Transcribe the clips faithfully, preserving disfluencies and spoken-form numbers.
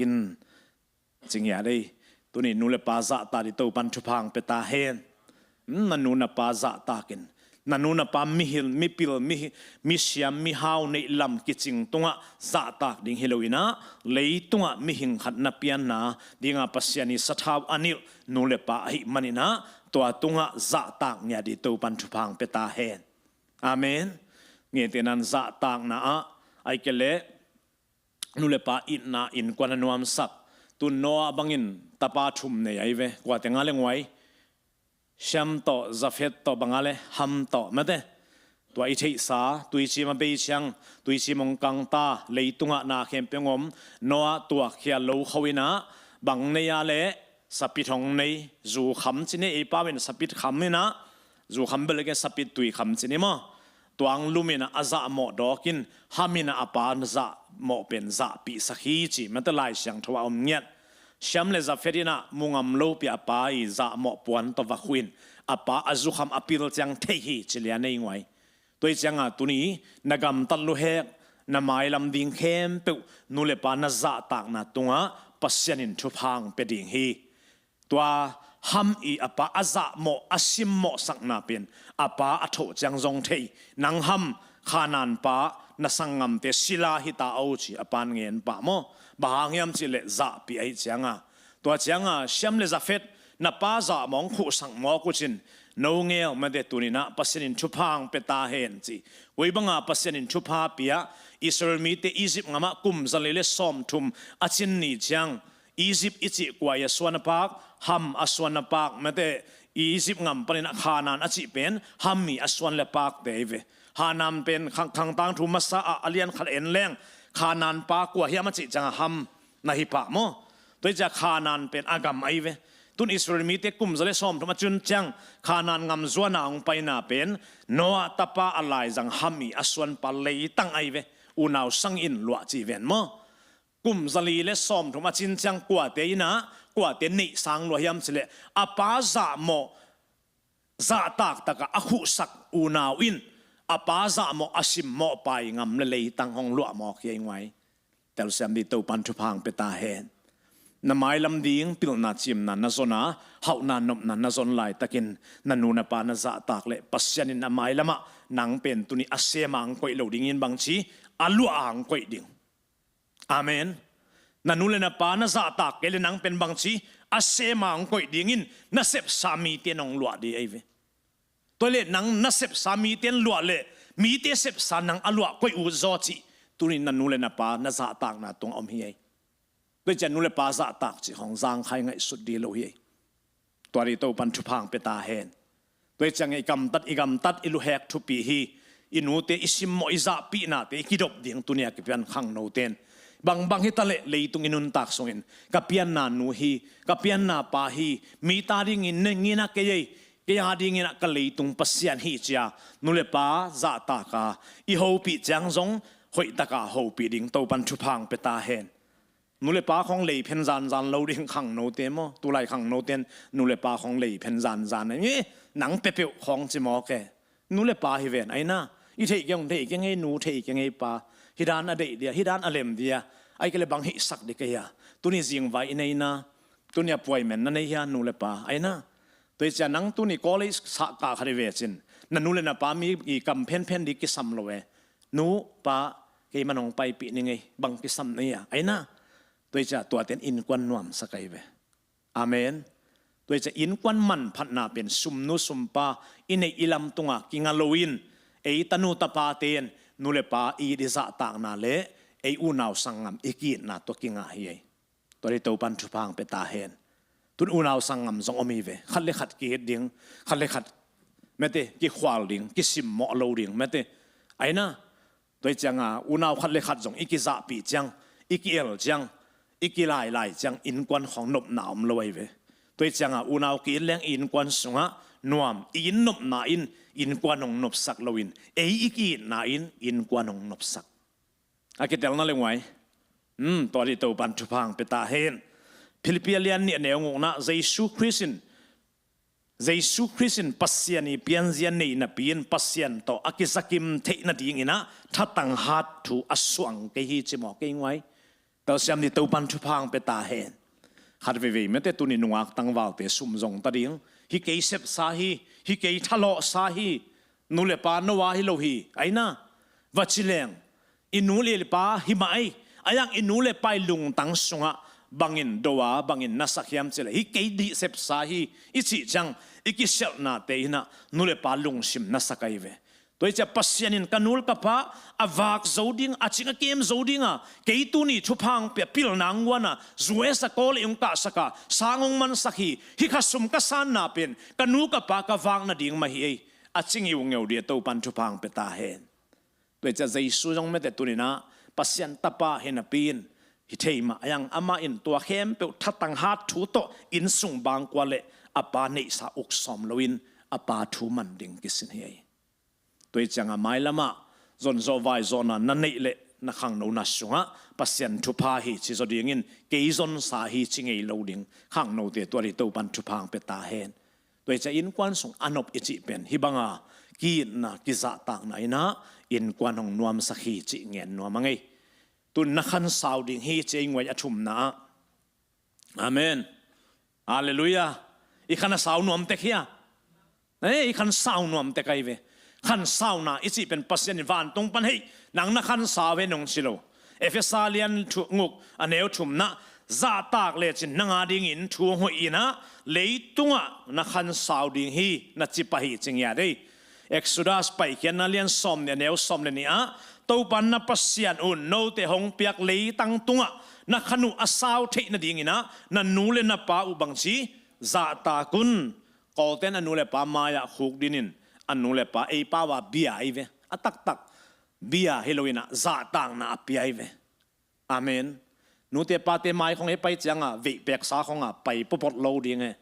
in, ci ngiat ei. Tuni nu le pa zahtak ding Topan thupha hong pia ta hen. Na nu na pa zahtak in, na nu na pa mihil, mipil, mi, misiam, mihau neih lam kicing tungah zahtak ding hi lo in ah, leitungah mihing khat na pianna dinga Pasian i sathau a nilh nu le pa ahih manin ah, tua tungah zahtak ngiat ding Topan thupha hong pia ta hen. Amen. Ngeteh nan zahtakna ah, ahih kei leh nu le pa itna innkuan a nuamsak. Tu Noah bangin tapa thum nei ahi ve. Kuate nga le nguai? Shem tawh, Jafet tawh, bang a le Ham tawh, mate. Tua i theihsa, tuicim a bei ciang, tuicim hong kang ta, leitungah na khempeuh hong om, Noah tuakhia lo kho in ah, bang nei a le, sapit hong nei, zu kham ci ni, ei pau in sapit kham in ah, zu kham bel kei, sapit tui kham ci ni maw. Tua hong lum in ah a zahmawh dawk in, Ham in ah a pa zahmawh pen zahpihsak hi ci, mate, Lai Siangtho ah om ngiat. Shem le Jafet in ah mu ngam lopi a pa i zahmawh puan tawh va khuh in, a pa a zu kham a pil ciang thei hi ci lian ei nguai. Tua hi cianga tuni na gamtat luhek, na mailam ding khempeuh nu le pa na zahtakna tungah Pasian in thupha hong pia ding hi. Tua Ham i a pa a zahmawh, a simmawhsakna pen a pa a thoh ciang zong thei. Nang Ham, Khanaan pa na sanggamte sila hi ta o ci a pan ngen pah maw. Bang hang hiam cih leh zahpih ahih cianga. Tua cianga Shem le Jafet, na pa zahmawh hong khuhsak mawk uh cin, no ngel, mate, tuni in ah Pasian in thupha hong pia ta hen ci. Koi banga Pasian in thupha pia? Israel mite Egypt ngamah kum zali le sawmthum a cin ni ciang, Egypt i cih kua i a suan a pak? Ham a suan a pak, mate. Egypt ngam panin ah Khanaan a cih pen Ham i a suan le pakte ahi ve. Khanaan pen Khang, Khangtangthu masa ah a lian khat en leng, Khanaan pa kua hiam a cih cianga Ham na hi pah maw. Tua hi ciah Khanaan pen a gam ahi ve. Tun Israel mite kum zali le sawmthum a cin ciang Khanaan ngam zuana hong paina pen Noah tapa a laizang Ham i a suanpa leitang ahi ve. Unau sang in luah ci ven maw. Kum zali le sawmthum a cin ciang kuate in ah, kuate neihsa hong luah hiam cih leh, a pa zahmawh zahtak takah a khuhsak unau in, a pa zahmawh a simmawh pa i ngam le leitang hong luah mawk hi ei nguai. Telsiam ding Topan thupha hong pia ta hen. Na mailam ding pilna cimna na zon a, hauhna nopna na zon laitakin, na nu na pa na zahtak leh Pasian in a mailamah nang pen tuni a sema hong koih lo dingin bangci, a luah hong koih ding. Amen. Na nu le na pa na zahtak kei leh nang pen bangci, a sema hong koih dingin na sepsa mite in hong luah ding ahi ve. Tua leh nang na sepsa mite in luah leh, mite sepsa nang a luah koih ut zaw cih, tuni na nu le na pa na zahtakna tungah om hi ei. Tua hi ciah nu le pa zahtak cih hong zangkhai ngaihsut ding lo hi ei. Tua ding Topan thupha hong pia ta hen. Tua hi ciangin i gamtat, i gamtat, i luhek thupi hi. I nute i simmawh, i zahpihnate i kidop ding tuni a kipian khangnote in. Bangbang hi ta leh leitung i nuntak sungin, ka pianna nu hi, ka pianna pa hi, mi ta dingin ne ngina kei ei, kei a dingin ah ka leitung Pasian hi ci-a nu le pa zahtak a i hopih ciang zong hoihtaka hopih ding Topan thupha hong pia ta hen. Nu le pa khawng lei phen zanzan lo ding khangnote maw. Tulai khangnote in nu le pa khawng lei phen zanzan a, "Eh, nang pepeuh," khawng ci mawk e. Nu le pa hi ven, aina. "I theih keng, theih keng ei nu, theih keng ei pa. Hi dan a deih dia, hi dan a lem dia. Ahih kei leh bang hihsak ding kei a. Tuni zingvai i neina, tuni appointment na nei hia nu le pa, aina." Tua hi ciah nang tuni college sahkah khat i ve cin, na nu le na pa mi i kam phenphen ding kisam lo e. "Nu, pa, keimah nong paipih ning ei, bang kisam na hia?" Aina. Tua hi ciah tuate in innkuan nuamsak ahi ve. Amen. Tua hi ciah innkuan manphatna pen sumnu sumpa i neih i lam tungah kinga loin, ei tanu tapate in nu le pa i it i zahtakna le ei unau sanggam i ki-itna tawh kinga hi ei. Tua ding Topan thupha hong pia ta hen. Tun unau sanggam zong om hi ve. Khat le khat ki-it ding, khat le khat, mate, kikhual ding, kisimmawh lo ding, mate. Aina. Tua hi cianga unau khat le khat zong i kizahpih ciang, i ki-el ciang, i kilailai ciang, innkuan khawng nopna om lo ahi ve. Tua hi cianga unau ki-it leng i innkuan sungah nuam, i inn nopna in innkuan hong nopsak loin, ei i ki-itna in innkuan hong nopsak. A kitelna le nguai. Hmm, tua ding Topan thupha hong pia ta hen. Philippi a lian nih a neu ngukna, Jesu Khrist in, Jesu Khrist in Pasian i pianzia nei napi in Pasian tawh a kizakim theih nadingin ah thatang hat thu a suang kei hi ci mawk ei nguai. Telsiam ni, Topan thupha hong pia ta hen. Khat veivei mete tuni nungak tangvalte sum zong ta ding. Hi kei sepsa hi, hi kei thalawhsa hi, nu le pa no a hi lo hi, aina. Va ci leng, i nu le pa hi mah ei, a yang i nu le pa i lungtang sungah bangin do a, bangin na sak hiam cih leh, hi kei dih sepsa hi i cih ciang, i kisialhnate in ah nu le pa lungsim na sak ahi ve. Tua hi ciah Pasian in ka nu le ka pa a vak zo ding, a cing a kem zo ding a, kei tuni thupha hong pia, pilna hong guan a, U S a kawl ei hong kahsak a, sang hong mansak hi, hi kha sum ka sanna pen ka nu ka pa ka vak nading mah hi ei, a ci ngiungeu ding a Topan thupha hong pia ta hen. Tua hi ciah Jesu zong mete tuni-in ah Pasian Tapa hi napi in, hi thei mah a yang, amah in tua khempeuh thatang hat thu tawh inn sung bangkua leh a pa neihsa uk sawm loin a pa thu man ding kisin hi ei. Tua hi ciangah mailamah zonzawh vaizawhna na neih leh na khangnona sungah Pasian thupha hi ci zaw dingin, kei zonsa hi ci ngei lo ding khangnote tua dih Topan thupha hong pia ta hen. Tua hi ciah innkuan sung a nop i cih pen hih banga ki-itna, kizahtakna in ah innkuan hong nuamsak hi cih ngen nuam a ngei. Tun na khansau ding hi ci ei, nguai a thumna ah. Amen. Halleluiah. I khan a sau nuam tek hia? Eh, i khan sau nuam tek ahi ve. Khansauna i cih pen Pasian in vantung pan hei, nang na khansau hen hong ci lo. Efesa lian thu nguk a neu thumna, zahtak lecin nang a dingin thu hong hoih in ah leitungah na khansau ding hi na ci pah hi ci ngiat ei. Exodus Paikhiatna lian sawm nih a neu sawm le nih ah, Topan na Pasian un note hong piak leitang tungah na khan uh a sau theih nadingin ah na nu le na pa uh bangci zahtak un. Kawlten a nu le pa mai-ah khukdin in, a nu le pa ei pau a bia ahi ve. A taktak bia hi loin ah zahtakna a pia ahi ve. Amen. Nute pate mai khong ei pai ciangah veih peksa khongah pai pawpawt lo ding e.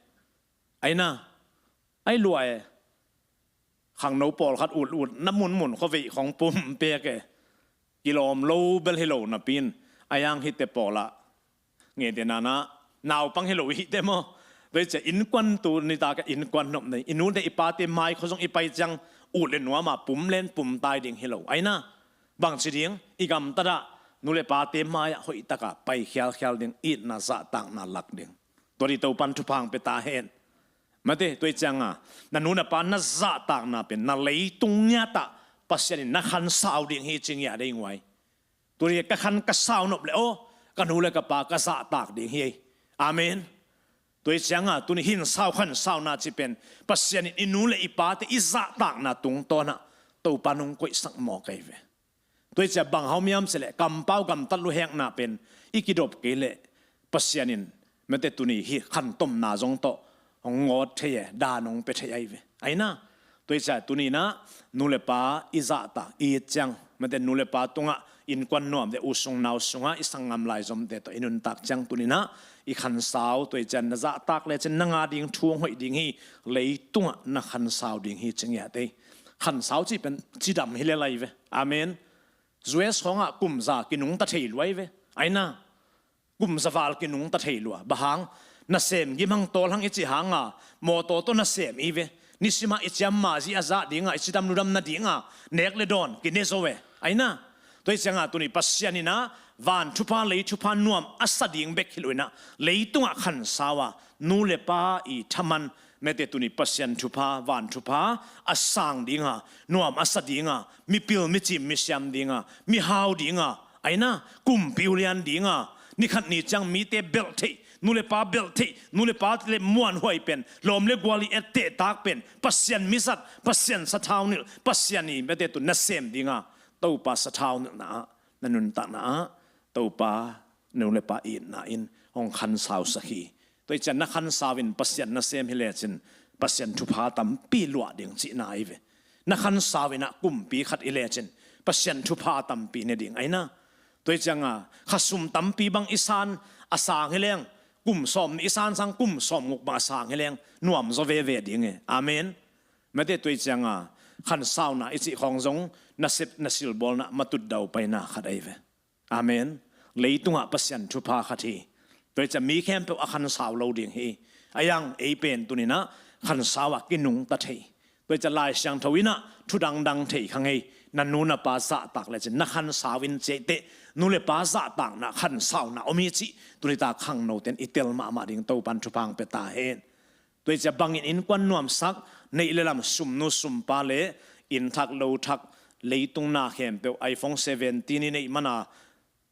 Aina, ai lua e. Khangno pawlkhat utlut na munmun khuaveih khong pum pek e. Kilawm lo bel hi lo napi in, a yang hite pawlah ngeite nanah naupang hi lo ihte maw? Tua hi ciah innkuan, tu nitak a innkuan nopna i nute i pate mai khua zong i pai ciang ut le nuam a pum len pum tai ding hi lo. Aina, bangci ding, i gamtatah nu le pate mai-ah hoihtak a pai khialkhial ding, itna zahtakna lak ding. Tua dih Topan thupha hong pia ta hen. Mate, tua hi ciangah na nu na pa na zahtakna pen na leitung ngiatah Pasian in na khansau ding hi ci ngiat ei, nguai. Tua dih ka khan ka sau nop le aw, ka nu le ka pa ka zahtak ding hi ei. Amen. Tua hi ciangah tuni hin sau khansauna cih pen Pasian in i nu le i pate i zahtakna tungtawnah Topan hong koihsak mawk ahi ve. Tua hi ciah bang hong om hiam cih leh kampau gamtat luhekna pen i kidop kei leh Pasian in mete tuni hih khantomna zong tawh hong ngawt thei e, dan hong pia thei ahi ve. Aina, tua hi ciah tuni-in ah nu le pa i zahtak i it ciang, mete nu le pa tungah innkuan nuamte, u sung nau sungah i sanggam laizomte tawh i nuntak ciang tuni-in ah i khansau, tua hi ciah na zahtak lecin nang a ding thu hong hoih ding hi, leitungah na khansau ding hi ci ngiat ei. Khansau cih pen cidam hi lel ahi ve. Amen. U S khawngah kum za kinungta thei lua ahi ve. Aina, kum za val kinungta thei lua. Bang hang? Nasem gim hang tawl hang i cih hanga mawtaw tawh nasem i ve. Nisimah i ciamma zih a zah dinga, i cidam ludam nadinga nek le dawn kine zo e. Aina, tua hi ciangah tuni Pasian in ah van thupha lei thupha nuam a sa ding bek hi loin ah leitungah khansau a nu le pa i thaman, mete tuni Pasian thupha, van thupha a sang dinga, nuam a sa dinga, mipil micim misiam dinga, mihau dinga, aina, kumpi ulian dinga, nikhat ni ciang mite belh theih, nu le pa belh theih, nu le pa le muanhuai pen, lawm le gual i ettehtak pen Pasian mizat, Pasian sathau nilh, Pasian i mete tuni nasem dinga Topa sathau nilhna ah, na nuntakna ah Topa nu le pa itna in hong khansausak hi. Tua hi ciah na khansau in Pasian nasem hi lecin Pasian thupha tampi luah ding cihna ahi ve. Na khansau in ah kumpi khat i lecin Pasian thupha tampi ne ding aina. Tua hi ciangah khasum tampi bang i san a sang hi leng, kum sawm nih i san sang kum sawm nguk bang a sang hi leng nuam zaw veve ding e. Amen. Mete tua hi ciangah khansauna i cih khawng zong na sep na silbawlna matut daupaina khat ahi ve. Amen. Leitungah Pasian thupha khat hi. Tua hi ciah mi khempeuh a khansau lo ding hi. A yang ei pen tuni-in ah khansau ah kinungta thei. Tua hi ciah Lai Siangtho in ah thu dangdang thei kha ngei. na nu na pa zahtak le cin na khansau in ci ahih teh, nu le pa zahtakna khansauna om hi cih tuni tak khangnote in i tel mahmah ding Topan thupha hong pia ta hen. Tua hi ciang bangin innkuan nuamsak, neih le lam, sumnu sumpa le inn thak lo thak, leitung na khempeuh iPhone seventeen i neih mana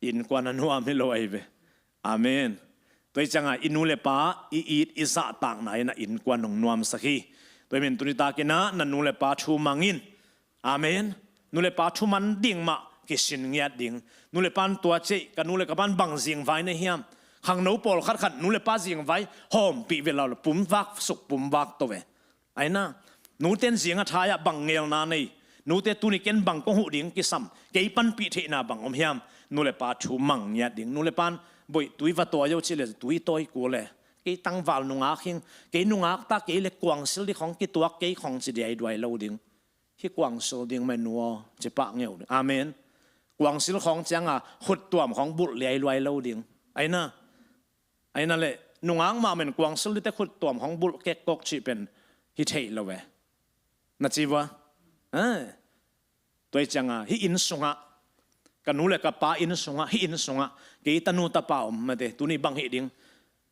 innkuan a nuam hi lo ahi ve. Amen. Tua hi ciangah i nu le pa i it i zahtakna in ah innkuan hong nuamsak hi. Tua hi manin tuni takin ah na nu le pa thu mang in. Amen. Nu le pa thu man ding mah kisin ngiat ding. Nu le pan tua cih, ka nu le ka pan bang zingvai na hiam? Khangno pawlkhat khat nu le pa zingvai hawmpih ve lo, pumvak suk pumvak to ve. Aina, nute in zing a thai ah bang ngelna nei? Nute tuni ken bang kong huh ding kisam? Kei panpih theihna bang om hiam? Nu le pa thu mang ngiat ding. Nu le pan, boih, tui va tawi o cih le tui tawi kul e. Kei tangval nungak hing, kei nungak ta kei le kuangsil ding khong kituak kei khong ci diaiduai lo ding. Hi kuangsil ding mah nu aw, ci pah ngeu ding. Amen. Kuangsil khong ciangah khuttuam khong bulh liailuai lo ding. Aina, aina le, nungak mah men kuangsil dite khuttuam khong bulh kekkok cih pen hi theih lo ve. Na ci vua? Eh. Tua hi ciangah hih inn sungah, ka nu le ka pa inn sungah, hih inn sungah kei tanu tapa om mate, tuni bang hih ding?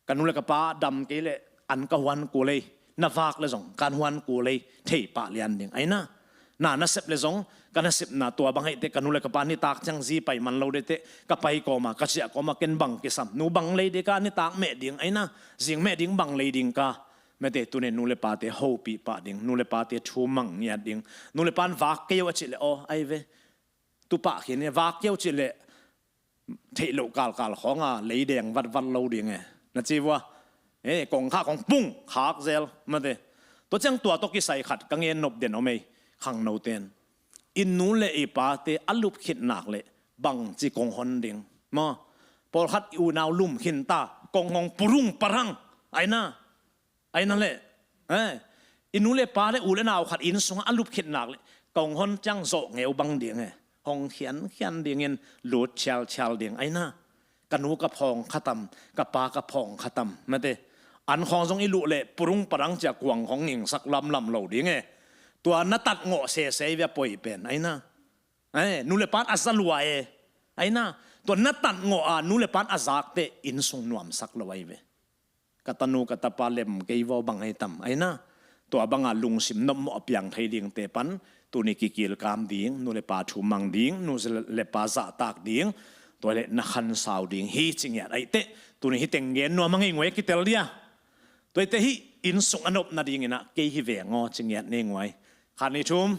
Ka nu le ka pa dam kei le an ka huan kul ei, na vak le zong kan huan kul ei, thei pah lian ding. Aina, na nasep le zong ka nasepna tua bang hih teh, ka nu le ka pa nitak ciang zi pai man lo dite, ka pai kawma, ka ciah kawma ken bang kisam? Nu bang lei ding ka, nitak meh ding, aina, zing meh ding bang lei ding ka? Mate, tuni nu le pate hopih pah ding, nu le pate thu mang ngiat ding. Nu le pan vak kei o a cih le aw, ahi ve. Tupah khin e, vak kei o cih le theih loh kalkal khawngah leideng vatvat lo ding e. Na ci vua? Eh, kongkhak khong pung khak zel mate. Tua ciang tua tawh kisai khat ka ngen nop den om ei, khangnote in. I nu le i pate a lup khit nak le bangci kong hon ding? Maw, pawlkhat i unau lum khin ta, kong hong purung parang. Aina, aina le, eh, i nu le pa le u le nau khat inn sungah a lup khit nak le kong hon ciang zawh ngeu bang ding e. Hong khiankhian dingin lut thialthial ding. Aina, ka nu ka phawng khatam, ka pa ka phawng khatam mate. An khawng zong i luh le purung parang cia kuang khawng ngingsak lamlam lo ding e. Tua na tatngawh sese i via poi pen. Aina, eh, nu le pan a za lua e. Aina, tua na tatngawh a nu le pan a zakte inn sung nuamsak lo ahi ve. Ka tanu ka tapa lem kei vaw bang ahi tam? Aina, tua banga lungsim nopmawh a piang thei dingte pan tuni kikilkam ding, nu le pa thu mang ding, nu le pa zahtak ding, tua le na khansau ding hi ci ngiat ahi teh, tuni hi teng gen nuam a ngei nguai kitel dia. Tua hi teh hih inn sung a nop nadingin ah kei hi veng aw ci ngiat nei nguai. Khat ni thum,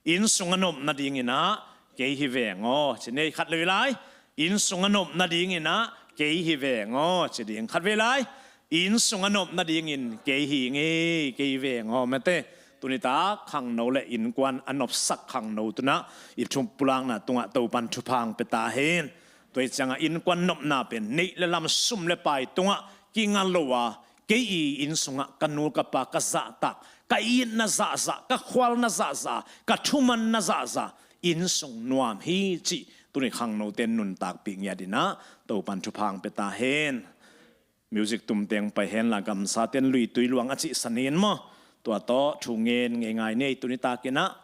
inn sung a nop nadingin ah kei hi veng aw ci nei. Khat le lai, inn sung a nop nadingin ah kei hi veng aw ci ding. Khat vei lai, inn sung a nop nadingin kei hi ngei, kei hi veng aw mate. Tuni tak khangno le innkuan a nopsak khangno tunah i thupulakna tungah Topan thupha hong pia ta hen. Tua hi ciangah innkuan nopna pen neih le lam, sum le pai tungah kinga lo a, kei i inn sungah ka nu ka pa ka zahtak, ka itna zahzah, ka khualna zahzah, ka thumanna zahzah inn sung nuam hi cih tuni khangnote in nuntakpih ngiat in ah Topan thupha hong pia ta hen. Music tumteng pai hen la, gamsaten luitui luang a cih sanin maw, tua tawh thu ngen ngeingai nei. Tuni takin ah